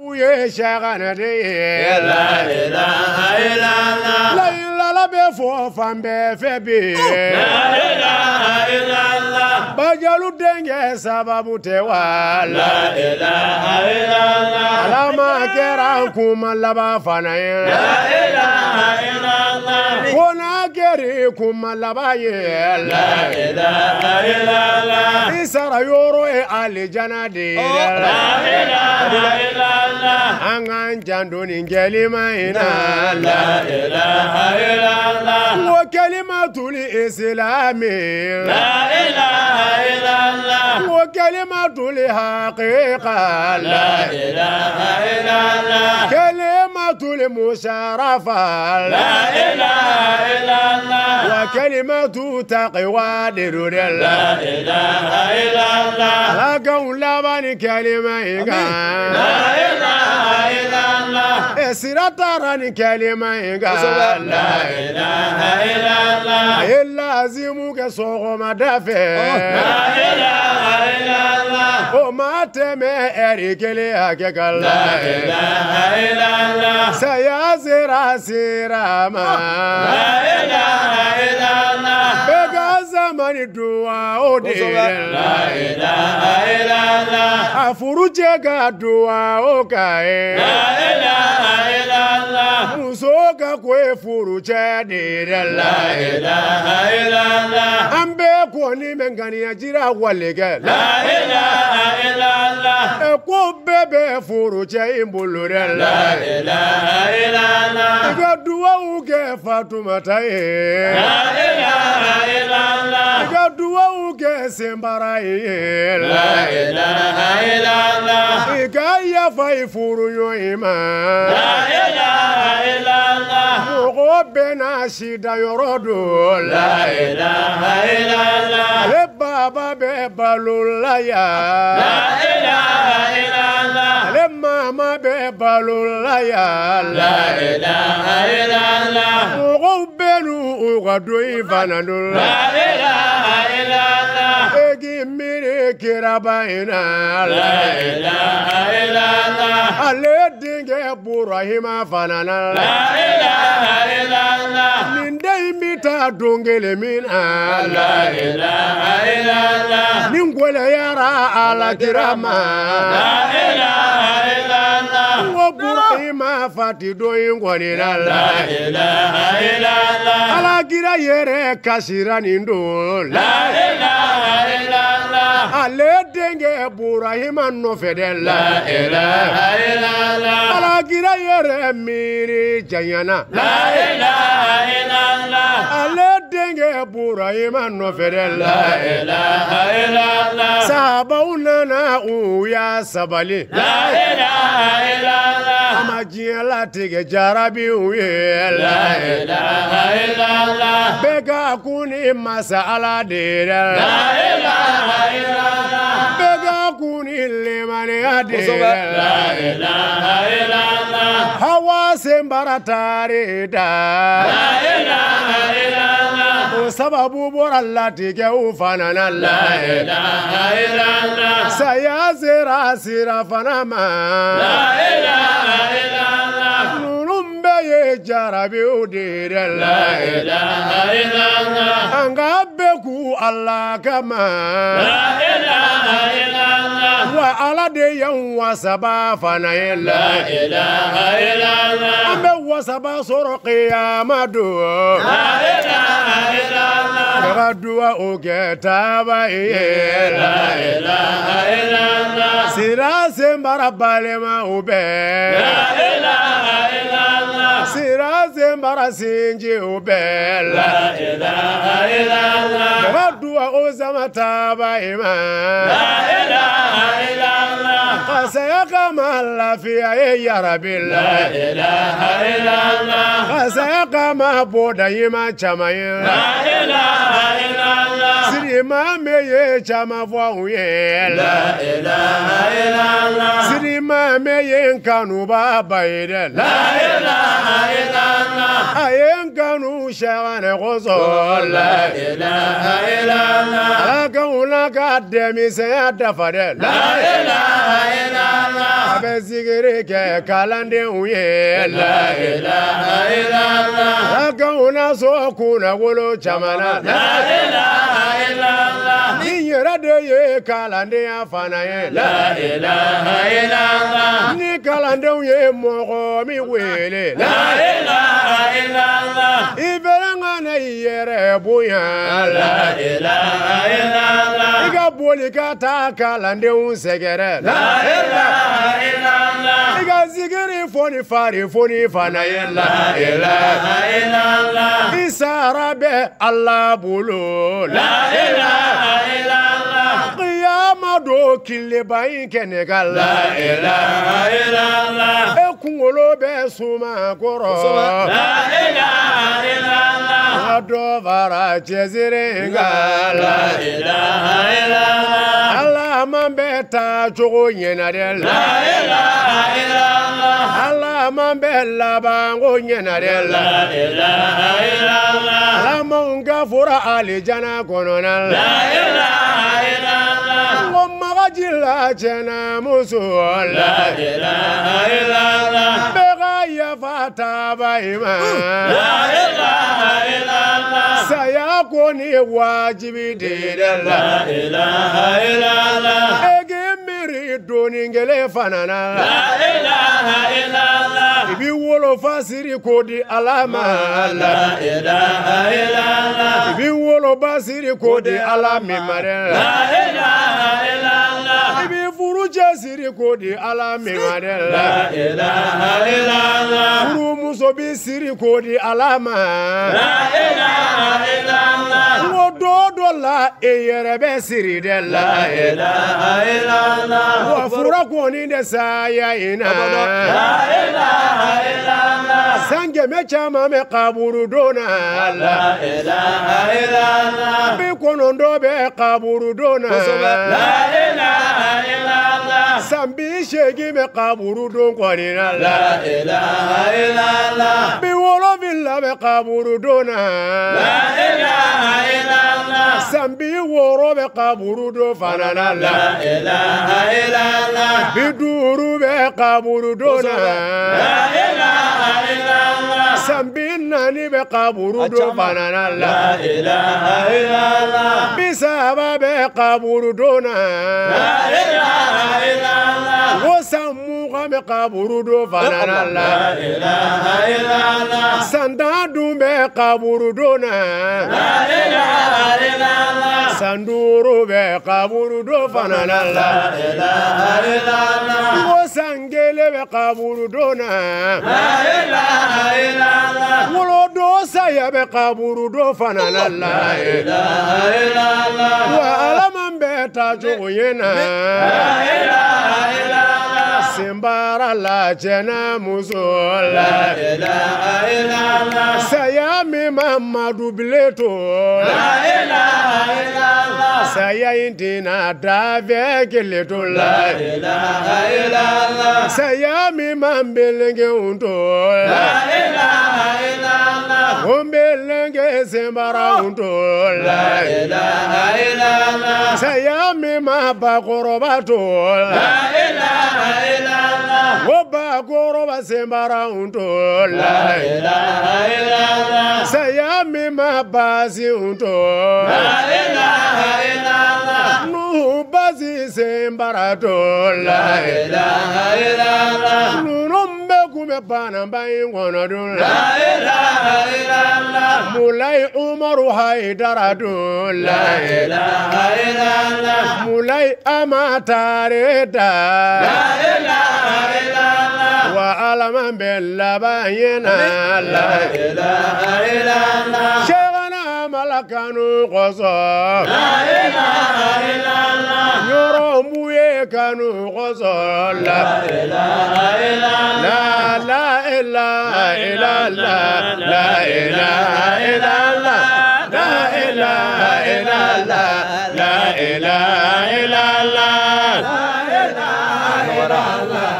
Ye shagana de ye la ilaha illallah la ilaha bɛ fɔ fan bɛɛ fɛ bi la ilaha illallah Bajalu denkɛ sababu tɛ wa la ilaha illallah Ala ma kɛra kuma laban fana ye la ilaha illallah ko n'a kɛra kuma laban ye la ilaha illallah I sara yɔrɔ ye alijana de ye la ilaha illallah An k'an janto nin kɛlima in na la ilaha illallah N ko kɛlimatul islami la ilaha illallah N ko kɛlimatul haqiqa la ilaha illallah Kɛlimatul musharafa la ilaha illallah Wa kalimatu taqwa de la ilaha illallah Ala k'anw laban ni kɛlima in kan la ilaha illallah Sira taara ni kɛlima in kan la ilaha illallah A ye lazimu kɛ sɔgɔmada fɛ la ilaha illallah O ma tɛmɛ ɛri kelen hakɛ kan la ilaha illallah Saya sera sira ma la ilaha illallah Bɛɛ ka zamani duwa o de la ilaha illallah A furucɛ ka duwa o ka ye la ilaha illallah Muso ka ko ye furucɛ de la la ilaha illallah An bɛɛ kɔni bɛ ŋaniya jira wale kɛ la ilaha illallah Ko bɛɛ bɛ furucɛ in bolo dɛ la ilaha illallah I ka duwawu kɛ Fatumata ye la ilaha illallah I ka duwawu kɛ Senbara ye la ilaha illallah I ka yafa i furuɲɔgɔn in ma la ilaha illallah Mɔgɔ bɛɛ n'a sida yɔrɔ don la ilaha illallah Ale baba bɛ balo la yan la ilaha illallah Ale mama bɛ balo la yan la ilaha illallah Mɔgɔw bɛɛ n'u ka don i fana don la ilaha illallah E k'i miiri kiraba in na la ilaha illallah Ale denkɛ Burahima fana na la ilaha illallah Nin den in bɛ taa don kelen min na la ilaha illallah Ni gɛlɛyara Ala kira ma la ilaha illallah N ko Burahima fa ti don in kɔni na la ilaha illallah Ala kira yɛrɛ kasira nin don la ilaha illallah Ale denkɛ Burahima nɔfɛ dɛ la ilaha illallah Ala kira yɛrɛ miiri janyana la ilaha illallah Ale denkɛ Burahima nɔfɛ dɛ la ilaha illallah Sahabaw nana u y'a sabali la ilaha illallah A ma diɲɛ latigɛ jarabiw ye la ilaha illallah Bɛɛ ka kun ni masa Ala de la ilaha illallah Bɛɛ ka kun ni limaniya de la ilaha illallah Hawa Senbara taari da la ilaha illallah O sababu bɔra latigɛw fana na la ilaha illallah Saya sera sira fana ma la ilaha illallah Ninnu bɛɛ ye jarabiw de la ilaha illallah An ka bɛɛ k'u Ala kama la ilaha illallah Wa Ala de y'anw wasaba fana ye la ilaha illallah An bɛ wasaba sɔrɔ kiyama don la ilaha illallah Ka duwa o kɛ taaba ye la ilaha illallah Sira Senbara balima o bɛɛ la ilaha illallah Sira Senbara sinji o bɛɛ la ilaha illallah Ka duwa o sama taaba i ma la ilaha illallah Ka saya kama lafiya ye yarabi la ilaha illallah Ka saya kama bɔda i ma caman ye la ilaha illallah Sirima me ye caman fɔ anw ye la ilaha illallah Sirima me ye n kanuba ba ye dɛ la ilaha illallah A ye n kanu sɛgɛnɛ kosɔn la ilaha illallah Ala k'anw n'a ka denmisɛnya dafa dɛ la ilaha illallah A A bɛ zikiri kɛ kalandenw ye. La ilaha illallah. A k'anw na so kunnawolo caman na. La ilaha illallah. Ni yɛrɛ de ye kalandenya fana ye. La ilaha illallah. Ni kalandenw ye mɔgɔ min wele. La ilaha illallah. I fɛnɛ ka na i yɛrɛ bonya. La ilaha illallah. I ka boli ka taa kalandenw sɛgɛrɛ. La ilaha illallah. I ka zikiri fɔ ni fari fɔ ni fana ye. La ilaha illallah. I sara bɛ Ala bolo. La ilaha illallah. Kiyama don tileba in kɛnɛ kan. La ilaha illallah. E kunkolo bɛ suma kɔrɔ. La ilaha illallah. Ka dɔ fara cɛsiri kan. La ilaha illallah. Ala man bɛ taa cogo ɲɛna dɛ. La ilaha illallah. Ala man bɛ laban ko ɲɛna dɛ. La ilaha illallah. Ala manw ka fura alijana kɔnɔna la. La ilaha illallah. N ko magaji la cɛna muso la. ilaha illallah. Bɛɛ ka yafa taaba i ma. La ilaha illallah. Saya ko ni wajibi de dɛ. La ilaha illallah. E k'i miiri doni kelen fana na. La ilaha illallah. I b'i wolofa siri k'o di Ala ma. La ilaha illallah. I b'i woloba siri k'o di Ala min ma dɛ. La ilaha illallah. I b'i furu cɛ siri k'o di Ala min ma dɛ. La ilaha illallah. Furumuso b'i siri k'o di Ala ma. La ilaha illallah. N ko don dɔ la e yɛrɛ bɛ siri dɛ. La ilaha illallah. Wa fura kɔni tɛ saya in na. La ilaha illallah. San kɛmɛ caman bɛ kaburu don na. La ilaha illallah. 90 bɛ kaburu don na. La ilaha illallah. San 80 bɛ kaburu don kɔni na. La ilaha illallah. 70 bɛ kaburu don na. La ilaha illallah. San 60 bɛ kaburu don fana na. La ilaha illallah. 50 bɛ kaburu don na. La ilaha illallah. San 40 bɛ kaburu don fana na. La ilaha illallah. 30 bɛ kaburu don na. La ilaha illallah. Ko san 20 bɛ kaburu don fana na. La ilaha illallah. San 10 dun bɛ kaburu don na. La ilaha illallah. San 5 bɛ kaburu don fana na. La ilaha illallah. Ko san 1 bɛ kaburu don na. La ilaha illallah. Wolodon saya bɛ kaburu don fana na. La ilaha illallah. Wa Ala man bɛ taa cogo ye na. La ilaha illallah. Senbaara la cɛ n'a muso. La ilaha illallah. Saya min ma madu bilen to. La ilaha illallah. Saya in tɛna dafɛ kelen to. La ilaha illallah. Saya min ma nbelenge to. La ilaha illallah. O nbelenge senbaara to. La ilaha illallah. Saya min ma bakɔrɔba to. La ilaha illallah. O bakɔrɔba senbaara to. La ilaha illallah. Saya min ma baasi to. La ilaha illallah. Nuhu baasi senbaara to. La ilaha illallah. Nunu bɛɛ kun bɛ banaba in kɔnɔ dun. La ilaha illallah. Mulayi Umaru Hayidara dun. La ilaha illallah. Mulayi Amatare da. La ilaha illallah. Wa Ala man bɛ laban ye na. La ilaha illallah. Sɛgɛnna malakanu kosɔn. La ilaha illallah. Yɔrɔ mu ye kanu kosɔn. La ilaha illallah. La ilaha illallah. La ilaha illallah. La ilaha illallah. La ilaha illallah. La ilaha illallah.